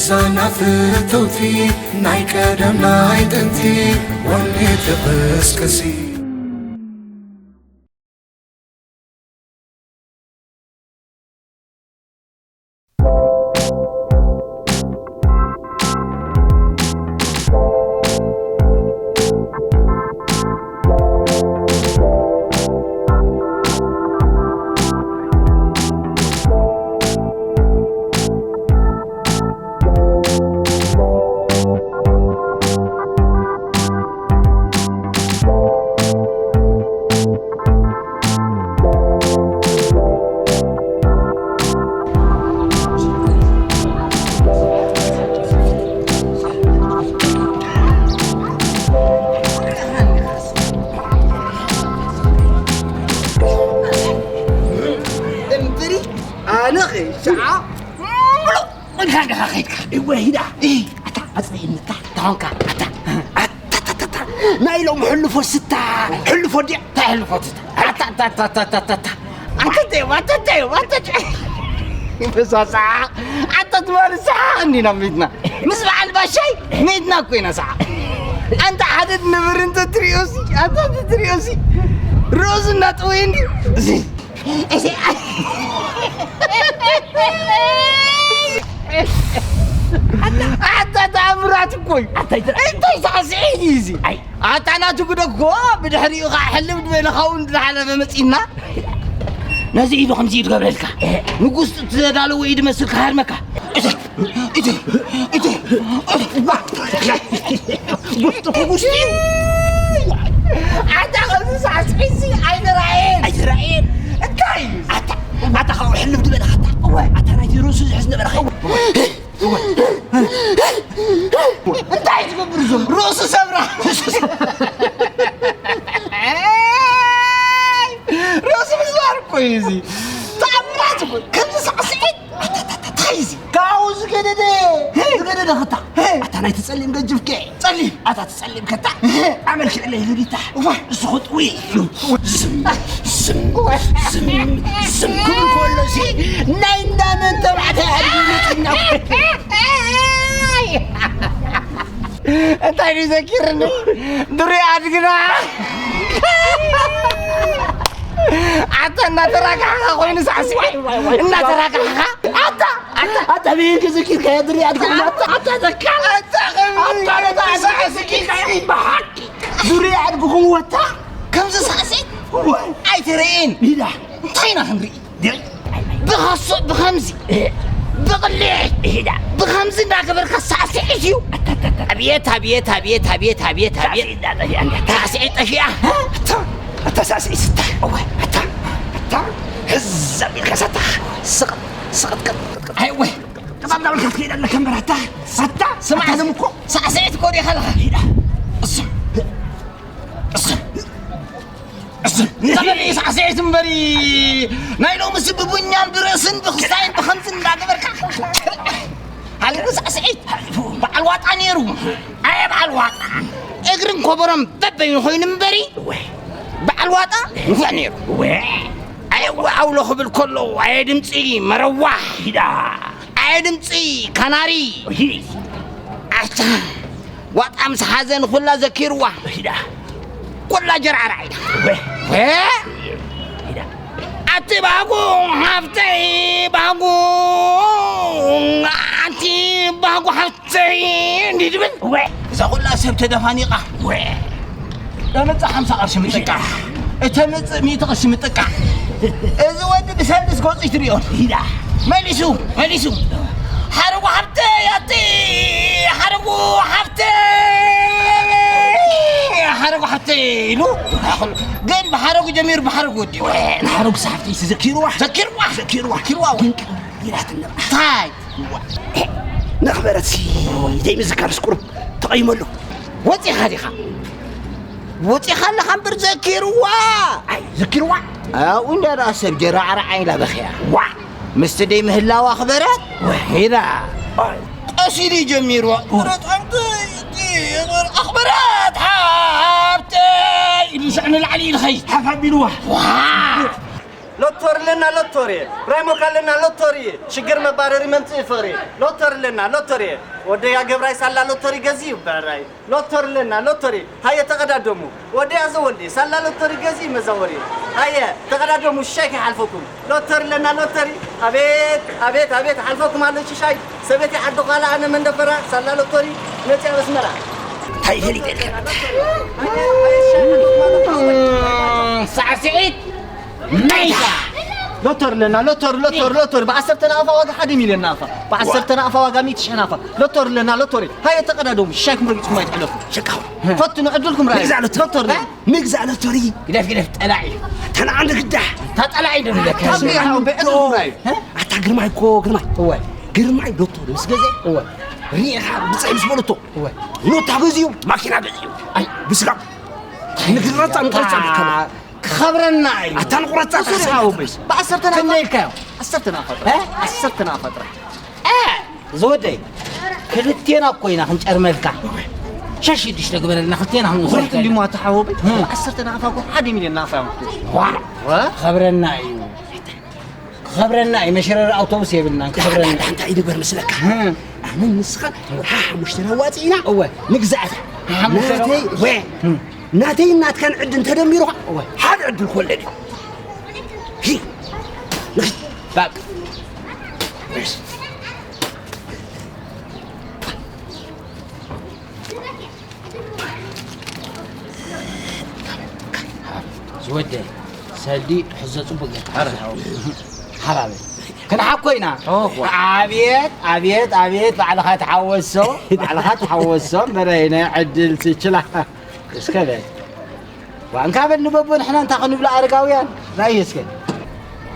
ሳና ፍትውቲ ናይ ቀደም ናይ ጥንቲ ወኔ ትቕስቅሲ። እምብሪ ኣነ ኸይሻዓ ሙሉቕ ኢልካ እንዲኻ ኸይድካ። እወ፣ ሂዳ። እይ፣ ኣታ፣ ኣጽንዕኒ፣ ኣታ፣ ተኾንካ፣ ኣታ፣ ኣታ፣ ኣታ፣ ኣታ፣ ኣታ። ናይ ሎም ሕልፎ ስታ፣ ሕልፎ ድያ? እንታይ ሕልፎ ስታ? ኣታ፣ ኣታ፣ ኣታ። ኣታ፣ እንታይ፣ ኣታ፣ እንታይ፣ ኣታ፣ እንታይ። ፈሳሳ። ኣታ፣ ትበሃል ሰሓ እንዲና ሚትና። ምስ በዓል ባሻይ ሚትና እኮ ኢና ሰሓ። ኣንታ ሓደ ነብር እንተ ትሪኦ ሲ፣ ኣታ፣ እንተ ትሪኦ ሲ፣ ርእሱ እናጠወየ እንዲዩ። እዚ ኣታ ተኣምራት እኮ እዩ። ኣታ ይትረ- እንታይ ሳዕስዒት እዩ እዚ? ኣይ። ኣታ ናቱ ግደ እኮ ብድሕሪኡ ኸዓ ሕልም ዝበለ ኻውን ዝሓለፈ መፂና። ነዚ ኢዱ ከምዚ ኢዱ ገብረልካ። ንጉስ ዘዳለዎ ኢድ መስል ክሃርመካ። እቲ፣ እቲ፣ እቲ፣ እቲ፣ ዋ፣ ጉስቲ፣ ጉስቲ። ኣታ ኸዚ ሳዕስዒትሲ ኣይተራእየን። ኣይተራእየን። እንታይ እዩ? ኣታ፣ ኣታ ኻው ሕልፍ ዝበለ ኣታ። እወ። ኣታ ናይቲ ርእሱ ዝሕዝ ነበረ ኸ። እወ። እወ። እንታይ ትገብር እዞም? ርእሱ ሰብራ። ርእሱ ምስባር እኮ እዩ እዚ። ተኣምራት እኮ። ከምዚ ሳዕስዒት። ኣታ፣ ኣታ፣ ኣታ፣ እንታይ እዚ? ካብኡ ዝገደደ፣ ዝገደደ ኸታ። ኣታ ናይቲ ጸሊም ገጅፍከ። ጸሊም። ኣታ እቲ ጸሊም ከታ። ኣመልክዕለይ ሉሊታ። እዋ። እሱ ኸጥዊ። ዝም፣ ዝም፣ ዝም፣ ዝም ክብል ከሎ ሲ ናይ እንዳመን ተባዕታይ ኣድጊ ይመጽና። እንታይ ድዩ ዘኪርኒ? ድሩይ ኣድግና። ኣታ እናተራጋሕካ ኮይኑ ሳዕስዒ። ዋይ፣ ዋይ፣ ዋይ። እናተራጋሕካ። ኣታ፣ ኣታ፣ ኣታ ብሄር ከዘኪርካ እያ ድሪ ኣድካ። ኣታ፣ ኣታ፣ ኣታ፣ ኣታ፣ ኣታ፣ ኣታ፣ ኣታ፣ ኣታ፣ ኣታ፣ ብሓቂ ዙርያ ኣድግኹም ወታ ከምዚ ሳዕስዒ። ዋይ። ኣይትርእን። ሂዳ። እንታይ ኢና ክንርኢ? ድሪ። ብኸሶ፣ ብኸምዚ። ብቕሊዕ። ሂዳ። ብኸምዚ እንዳገበርካ ሳዕስዒት እዩ። ኣታ፣ ኣታ፣ ኣታ። ኣብየት፣ ኣብየት፣ ኣብየት፣ ኣብየት፣ ኣብየት፣ ኣብየት። ሳዕስዒት እንዳጠፊኣ እንዳ። ሳዕስዒት ጠፊኣ። ኣታ፣ ኣታ ሳዕስዒት ስታ። እወ። ኣታ፣ ኣታ። ህዝ ኣቢልካ ሳታ። ስቕ፣ ስቕጥቅጥ። ኣይ፣ እወ። ቅጣም እንዳበልካ ትከይድ ኣለካ እምበር ኣታ። ኣታ፣ ስማዕ፣ ኣታ ደም እኮ። ሳዕስዒት እኮ ዲኻ ኣለኻ። ሂዳ። እሱ። እሱ። እሱ። እንተበሊ ሳዕስዒት እምበሪ፣ ናይ ሎምስ ብቡኛን ብርእስን ብኽሳይን ብኸምዚ እንዳገበርካ። ሃለሉ ሳዕስዒት። በዓል ዋጣ ነይሩ። ኣየ በዓል ዋጣ። እግርን ኮቦሮን በበይኑ ኮይኑ እምበሪ፣ በዓል ዋጣ ንፉዕ ነይሩ። ኣየ ኣውሎ ክብል ከሎ፣ ኣየ ድምፂ መረዋ። ሂዳ። ኣየ ድምፂ ካናሪ። ኣታ ዋጣ ምስ ሓዘን ኩላ ዘኪርዋ። ሂዳ። ኩላ ጀርዓራ ኢላ። ወ። ወ። ሂዳ። ኣቲ ባህጉ ሃፍተይ ባህጉ፣ ኣቲ ባህጉ ሃፍተይ እንዲ ድብል። ወ። እዛ ኩላ ሰብ ተደፋኒቓ። ወ። እተምጽእ ሓምሳ ቅርሺ ምጥቃዕ፣ እተምጽእ ሚእቲ ቅርሺ ምጥቃዕ። እዚ ወዲ ብሰንድስ ገጹ ይትሪኦን። ኢዳ። መሊሱ፣ መሊሱ። ሓረጉ ሓብተይ፣ ኣቲ ሓረጉ ሓብተይ፣ ሓረጉ ሓብተይ ኢሉ። ግን ብሓረጉ ጀሚሩ ብሓረጉ ወዲኡ። ንሓረጉ ሓብተይ ዘኪርዋ። ዘኪርዋ። ዘኪርዋ። ዘኪርዋ። ግን ኢላትና። ታይ? ነኽበረትሲ ዘይምዝካርስ ቁሩብ ተቐይመሉ። ወጺኻ ዲኻ? ወጺኻ ኣለኻ እምበር ዘኪርዋ። ኣይ፣ ዘኪርዋ? ኣብኡ እንዳ ደኣ ሰብ ጀራዕራዕ ኢላ በኽያ። ዋ! ምስቲ ደይ ምህላዋ ኣኽበረት? ወሒዳ። ኣይ፣ ቀስ ኢሉ እዩ ጀሚርዋ። ኣኽበረት ሓብተይ፣ ኣኽበረት ሓብተይ ኢሉ ሽዕ ንላዕሊ ኢሉ ኸይድ። ሓፍ ኣቢልዋ። ዋ! ሎ ሎቶሪ ኣለና ሎቶሪ፣ ራይሞካ ኣለና ሎቶሪ፣ ሽግር መባረሪ መምፅኢ ፍቕሪ። ሎቶሪ ኣለና ሎቶሪ፣ ወደያ ገብራይ ሳላ ሎቶሪ ገዚኡ በራይ። ሎቶሪ ኣለና ሎቶሪ፣ ሃየ ተቐዳደሙ። ወደያ ዘወልዲ ሳላ ሎቶሪ ገዚኡ መዛወሪ። ሃየ ተቐዳደሙ፣ ሽሻይ ከይሓልፈኩም። ሎቶሪ ኣለና ሎቶሪ፣ ኣቤት ኣቤት ኣቤት፣ ሓልፈኩም ኣሎ ሽሻይ። ሰበይቲ ዓዲ ኳላ ኣነ መንደፈራ፣ ሳላ ሎቶሪ መፅያ በስመራ። እንታይ ፈሊጠ ኢልካ? ሃየ፣ ሃየ፣ ሽሻይ ሓልፈኩም ኣሎ። ሳዕስዒት መይታ። ሎቶሪ ኣለና ሎቶሪ ሎቶሪ ሎቶሪ፣ ብዓሰርተ ናቕፋ ዋጋ ሓደ ሚልዮን ናቕፋ፣ ብዓሰርተ ናቕፋ ዋጋ ሚእቲ ሽሕ ናቕፋ። ሎቶሪ ኣለና ሎቶሪ፣ ሃየ ተቐዳደሙ፣ ሽሻይኩም ረጊፅኩም ኣይትሕለፉ። ሽካው። ፈትኑ ዕድልኩም ረኣዩ። ንግዛእ ሎቶሪ። ሎቶሪ ኣለና። ንግዛእ ሎቶሪ። ግደፍ ግደፍ፣ ጠላዒ። ተናዓንደ ግዳሕ። እታ ጠላዒ ዶ ንብለካ? ካብ ሪኢኻ እምበር ዕድልኩም ረኣዩ። ኣታ ግርማይ እኮ፣ ግርማይ። እወ። ግርማይ ሎቶሪ ምስ ገዘ፣ እወ። ሪኢኻ ብፅሕ ምስ በለቶ። እወ። ኖታ ገዚኡ፣ ማኪና ገዚኡ። ኣይ። ብስጋብ። ንግረፃ፣ ንቁረፃ፣ ኣታ ክኸብረና እዩ። ኣታ ንቁረፃ፣ ሱስ ሓወበይ። ብዓሰርተ ናቕፋ። ክንደይ ኢልካዮ? ዓሰርተ ናቕፋ ጥራሕ። እ? ዓሰርተ ናቕፋ ጥራሕ። እ፣ ዝወደይ፣ ክልቴና እኮ ኢና ክንጨርመልካ። ሸሽ ሽዱሽተ ግበረልና፣ ክልቴና ክንወስደልካ። ወርቂ እንዲሞ ኣታ ሓወበይ፣ እ። ዓሰርተ ናቕፋ እኮ ሓደ ሚልዮን ናቕፋ እዮም። ዋ፣ ዋ። ክኸብረና እዩ። ክኸብረና እዩ። መሸረሪ ኣውቶቡስ የብልናን፣ ክኸብረና። እንታይ ይግበር መስለካ? እ። ኣነ ንስኻ ሓሙሽተና ኣዋፂእና፣ እወ። ንግዛእታ። ሓሙሽተ ናተይ፣ ወ። እ። ናተይን ናትካን ዕድል እንተደሚሩኻ፣ እወ። ሓደ ዕድል ክወለድ እዩ። ሂ። ንኺድ። ባቅ። ዝወደይ፣ ሰልዲ ሕዞ ጽቡቅ ጌርካ ሕዞ። ሓባበ። ክንሓኮ ኢና። ኦሆ። ኣብየት፣ ኣብየት፣ ኣብየት፣ ባዕልኻ ተሓወሶ፣ ባዕልኻ ተሓወሶ፣ እምበረይ ናይ ዕድል ትችላ። እስከ በል። ዋንካ በል ንበቦ ንሕና እንታይ ክንብሎ ኣረጋውያን? ራእይ እስከ።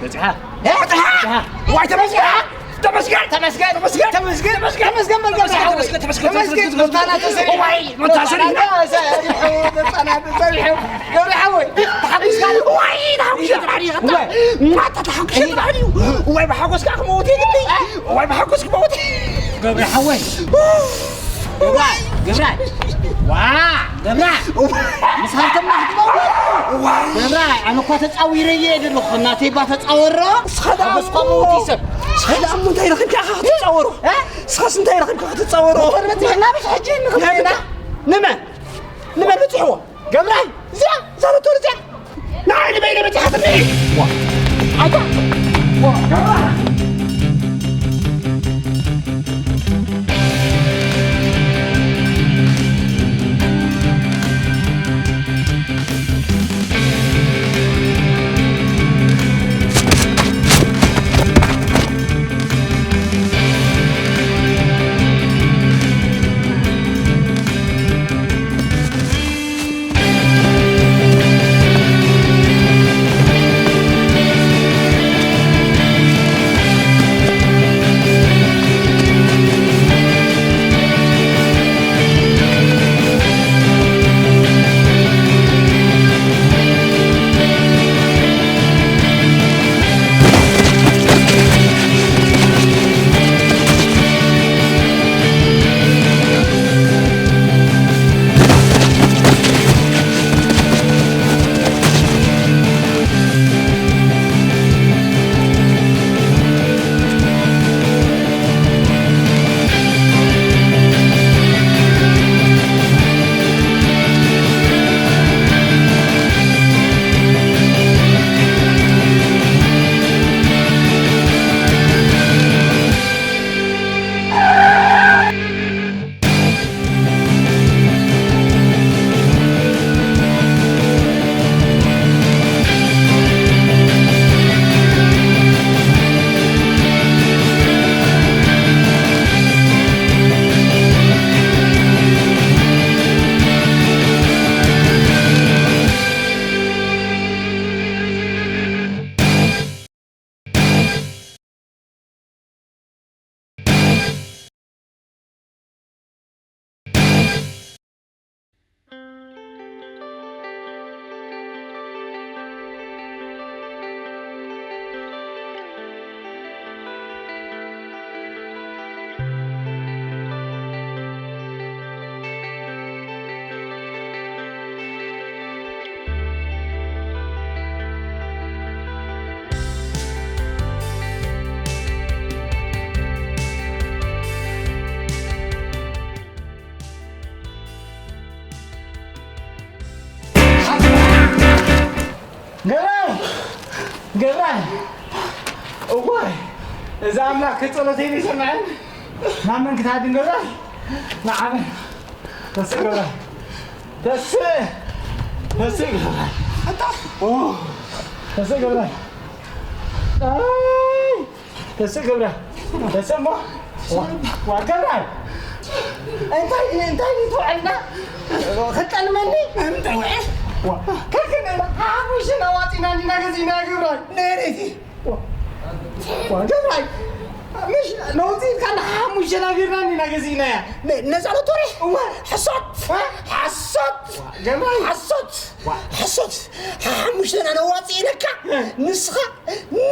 በጽሓ። እ? በጽሓ። በጽሓ። ዋይ ተመስገን። ተመስገን። ተመስገን። ተመስገን። ተመስገን። ተመስገን በል ገብረ ሓወይ። ተመስገን። ተመስገን። ተመስገን። ተመስገን። መታና ተሰሪሑ። ዋይ መታሰሪ። መታና ተሰሪሑ። መታና ተሰሪሑ። ገብረ ሓወይ። ተሓጒስካ። ዋይ ተሓጒሰ። ዋይ። ማታ ተሓጒሰ። ዋይ ብሓጎስ ከዓ ክመውት የግዲ። ዋይ ብሓጎስ ክመውት። ገብረ ሓወይ። ገብራይ፣ ገብራይ። ዋ፣ ገብራይ። ምስ ሃብቶም ናሕድሮ። ገብራይ፣ ኣነ እኳ ተጻዊረየ እየ ዘለኹ። እናተይ እባ ተጻወሮ። ንስኻ ደኣ ሓጎስ እኮ እሞ፣ መውቲ ሰብ። ንስኻ ደኣ እሞ እንታይ ረኺብካ ኢኻ ክትጻወሮ? እ? ንስኻስ እንታይ ረኺብካ ክትጻወሮ? ሞተር በጺሕና ብሽ ሕጂ ንኽመና። ንመን? ንመን በጺሕዎ? ገብራይ፣ እዚኣ፣ እዛ ሞተር እዚኣ። ንዓይ ንበይነ በጺሓትኒ። ዋ። ኣታ። ዋ። ገብራይ! እዋይ! እዚ ኣምላኽ ጸሎተይ ይሰምዐን። ናብ መን ክትሃድም ገብራይ? ንዓመን። ተስእ ገብራይ። ተስእ! ተስእ ገብራይ። ኦ! ተስእ ገብራይ። ኣይ! ተስእ ገብራይ። ተስእ እሞ። ዋ፣ ዋ ገብራይ። እንታይ፣ እንታይ ትውዕልና? ክጠልመኒ? እንታይ ውዕል? ዋ፣ ከክንና ሓሙሽተ ኣዋፂና እንዲና ገዚእና ገብራይ። ነረቲ። ዋ፣ ዋ ገብራይ። ምሽ ነውፂ ኢልካ ሓሙሽተ ናቢርና እንዲና ገዚእናያ። ነ-፣ ነዛ ሎቶሪ? እዋ። ሓሶት። እ? ሓሶት። ዋ፣ ገብራይ። ሓሶት። ዋ። ሓሶት። ሓሙሽተና ነዋፂእነካ። እ። ንስኻ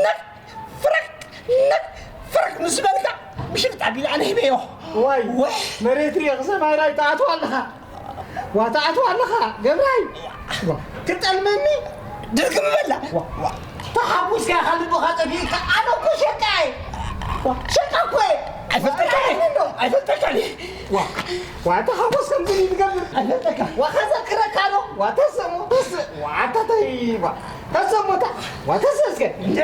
ነግ ፍረቅ፣ ነግ ፍረቅ ምስ በልካ፣ ምሽጥ ኣቢለ ኣነ ሂበዮ። ዋይ፣ ዋይ። መሬት ርኢኽ ሰማይ ራይ ትኣትዋ ኣለኻ። ዋ፣ ትኣትዋ ኣለኻ፣ ገብራይ። ዋ፣ ክጠልመኒ? ድርግም በላ። ዋ፣ ዋ። ተሓጒስካ ኢኻ ልብኻ ጠፊእካ፣ ኣነ እኮ ሸቃ እየ። ዋ፣ ሸቃ እኮ እየ። ኣይፈልጠካን እየ። ኣይፈልጠካን እየ። ዋ፣ ዋ፣ ተሓጎስ ከምዚ እዩ ዝገብር። ኣይፈልጠካ። ዋ፣ ከዘክረካ ዶ? ዋ፣ ተሰሙ፣ ተስ-፣ ዋ፣ ኣታ ተይ፣ ዋ፣ ተሰሙ፣ ታ-፣ ዋ፣ ተሰስከ። እንዴ?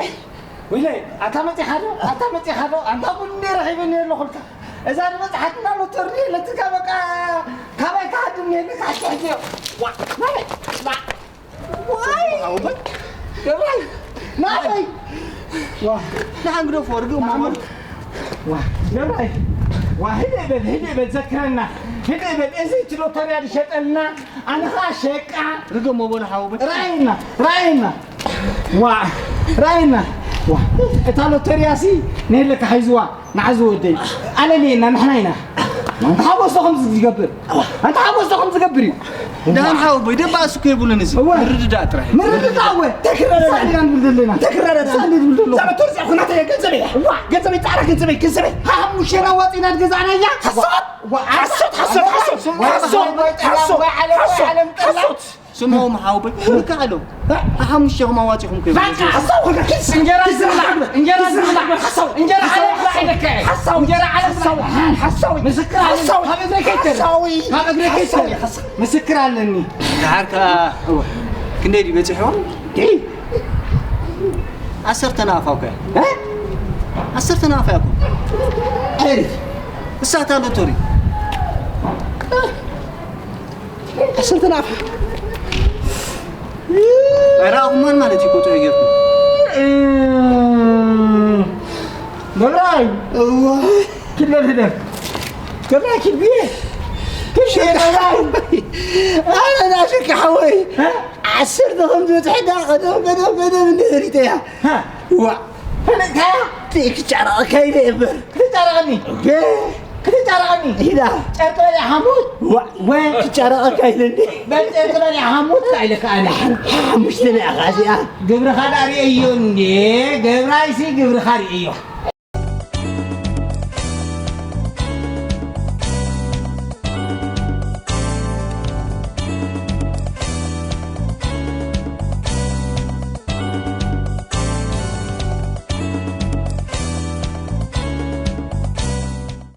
ወይለይ፣ ኣታ መጺኻ ዶ? ኣታ መጺኻ ዶ? ኣንታ ቡን እንዴ ረኺበኒ ኣለኹልካ። እዛ ዝበጽሓትና ሎተሪ ለትካ በቃ ካባይ ክሃድም ነይርኒ፣ ካሕኪ ሕጂ። ዋ፣ ናበይ? ዋ። ዋይ! ገብራይ! ናበይ? ዋ! ንሓን ግደፎ፣ ርግእ እሞ በል። ዋ! ገብራይ! ዋ፣ ህድእ በል፣ ህድእ በል፣ ዘክረና። ህድእ በል፣ እዚ እቲ ሎተርያ ዝሸጠልና፣ ኣነ ኸኣ ሸቃ። ርግእ እሞ በል፣ ሓው በል። ራእየና፣ ራእየና። ዋ! ራእየና። ዋ! እታ ሎተርያሲ፣ ነይለካ ሒዝዋ። ንዓዚ ወደይ፣ ኣለልየና፣ ንሕና ኢና። ኣንታ ሓጎስ ዶ ከምዚ ዝገብር? ኣንታ ሓጎስ ዶ ከምዚ ዝገብር እዩ? ደሓን ሓወቦይ፣ ደባእስ እኮ የብሉን እዚ። እወ። ምርድዳእ ጥራሕ እዩ። ምርድዳእ እወ። ተክረረና። ሳዕድና ንብል ዘለና። ተክረረና። ሳዕድና ንብል ዘለና። እዛ መቶር እዚኣ ኩናተይ ገንዘበይ እያ። እዋ። ገንዘበይ፣ ጻዕራ ገንዘበይ፣ ገንዘበይ። ሓሙሽተ ኣዋጺእና ዝገዛእናያ። ሓሶት! ዋ፣ ሓሶት፣ ሓሶት፣ ሓሶት። ዋ፣ ሓሶት፣ ዋ፣ ሓሶት፣ ዋ፣ ሓሶት፣ ዋ፣ ሓሶት። ዓለም ጠላ። ሓሶት። ስምዑ፣ ሓወቦይ፣ ይከኣሎ። ሓሙሽተኹም ኣዋጺኹም ከይበሉ። በቃ፣ ሓሳዊ፣ ኪስ፣ እንጀራ ኪስ ዝብላዕ፣ ዝብላዕ፣ እንጀራ ኪስ ዝብላዕ፣ ዝብላዕ፣ ሓሳዊ፣ እንጀራ ሓሳዊ፣ ዓለም ሓሳዊ፣ ሓሳዊ፣ እንጀራ ዓለም ሓሳዊ፣ ሓሳዊ፣ ምስክር ኣለኒ። ሓሳዊ፣ ካብ እግረይ ከይትተርፍ፣ ሓሳዊ፣ ካብ እግረይ ከይትተርፍ፣ ሓሳዊ፣ ሓሳዊ። ምስክር ኣለኒ። ደሓር ከኣ፣ እወ፣ ክንደይ ድዩ በጺሑ? ዲ? ዓሰርተ ናፋ እኮ እያ። እ? ዓሰርተ ናፋ እያ እኮ። ኣይሪፍ። እሳ እታ ሎቶሪ። ዓሰርተ ናፋ። ኣይረኣኹማን ማለት እዩ፣ ቆጽሮ ጌርኩም። ገብራይ! እዋ! ኪድ በል ህደር። ገብራይ፣ ኪድ ብየ። ኪድ ብየ፣ ገብራይ። ኣነ ናሽካ ሓወይ። እ? ዓሰርተ ከም ዝበጽሐ ዳ ቀደም፣ ቀደም፣ ቀደም እንደ ፈሊጠያ። እ? ዋ! ፈለጥካያ? እቲ ክጫረቐካ ኢለ እየ እምበር። ክትጫረቐኒ? እቤ! ክትጫረቐኒ? ኢላ። ጨርቂ በሊዐ ሓሙት? ዋ! ወ- ክጫረቐካ ኢለ እንዴ? በል ጨርቂ በሊዐ ሓሙት ኢለካ ኣነ። ሓሙሽተ ናይ ኣኻ እዚኣ። ግብርኻ ደኣ ርእየዮ እንዴ? ገብራይሲ ግብርኻ ርእየዮ።